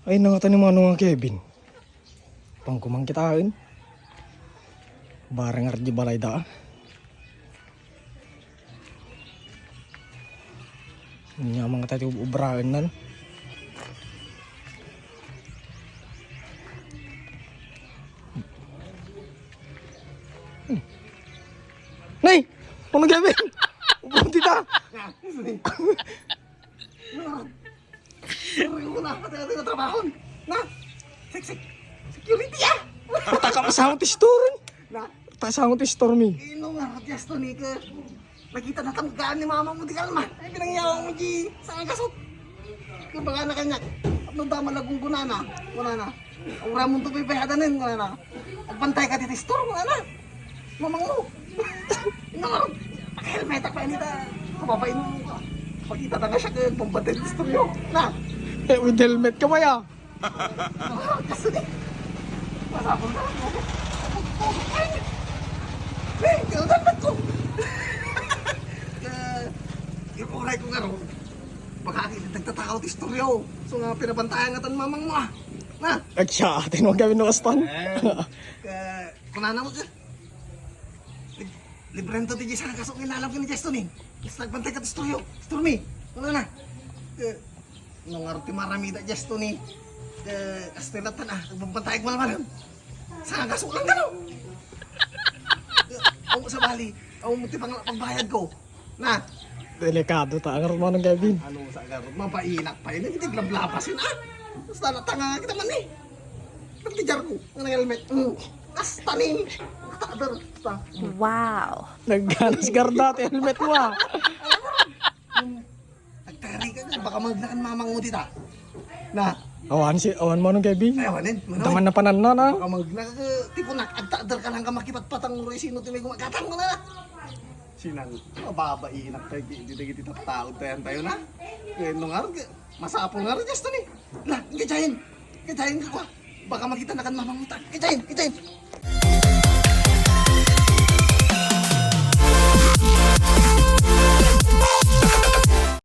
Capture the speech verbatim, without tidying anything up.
Ay, nangata ni Manong nga Kevin. Pangkumang kitaen. Barang ardi balay da. Nya, mga tayo ubraen nan. Hmm. Nay! Ano gabi? Upo dita! Uy, wala ka tayo na trabaho. Na? Sek-, sek-, security, ah! Arta ka masangot ti store. Na? Arta sangot ti store mi. Ino nga, Dios to, Nika. Nakita na tanggaan ni mama mo di kalma. Ay, pinangyawa mo di sa agasot. Kumbaga na kanya. Ano daw malagong gunana? Gunana. Ang ramon to pipayadanin, gunana. Agbantay ka dito store, gunana. Mamang mo. Ino nga, pakihelmeta pa inita. Kababain mo ka. Pakita na nga siya kayo, pambantay dito store yun. Na? Eh, with helmet ka ba ya? Kaso di, masapol na ako. Eh, kaldapat ko. Eh, yung oray ko nga ron, baka di nagtatakaw ti istoryo. So nga, pinabantayan nga tan mamang mo, ah. Na? Ay, siya, atin mo gawin mo, Aston. Eh, ka-, kunana mo ka? Lib-, librem to ti Diyos, ang kaso nga inalam ko ni Diyos to ni. Mas nagbantay ka ti istoryo. Stormy, wala na. Eh, Nung aro ti maramida, Jess, to ni, eh, kastellatan, ah, nagbabantay ko malamalam. Sa kaso lang ka, no? Eh, ang sabali, ang mo ti pang-, pagbayad ko. Na? Delikado ta, ang Manong Kevin. Ano sa agarot? Mapainak pa yun. Hindi glablapas yun, ah. Basta natanga kita man, eh. Nagtijar ko, ang helmet. Mm. Hasta ni. Nakatadar. Basta. Wow. Nagganas garda ti helmet mo, ah. Nagtari ka nga, baka magnakan mamang mo dita. Na? Awan si, awan mo nung gabi. Ay, awanin, manawin. Daman na panan na, na. Baka magnak-, tipo nak-, agtaadar ka lang ka makipatpatang mo rin sino ti may gumagatang mo na. Sinan, mababainak tayo, di tayo, di tayo, tayo na. Kaya nung araw, masapol nga rin, Justin eh. Na, kajayin, kajayin ka kwa. Baka makita na kan mamang mo ta. Kajayin, kajayin.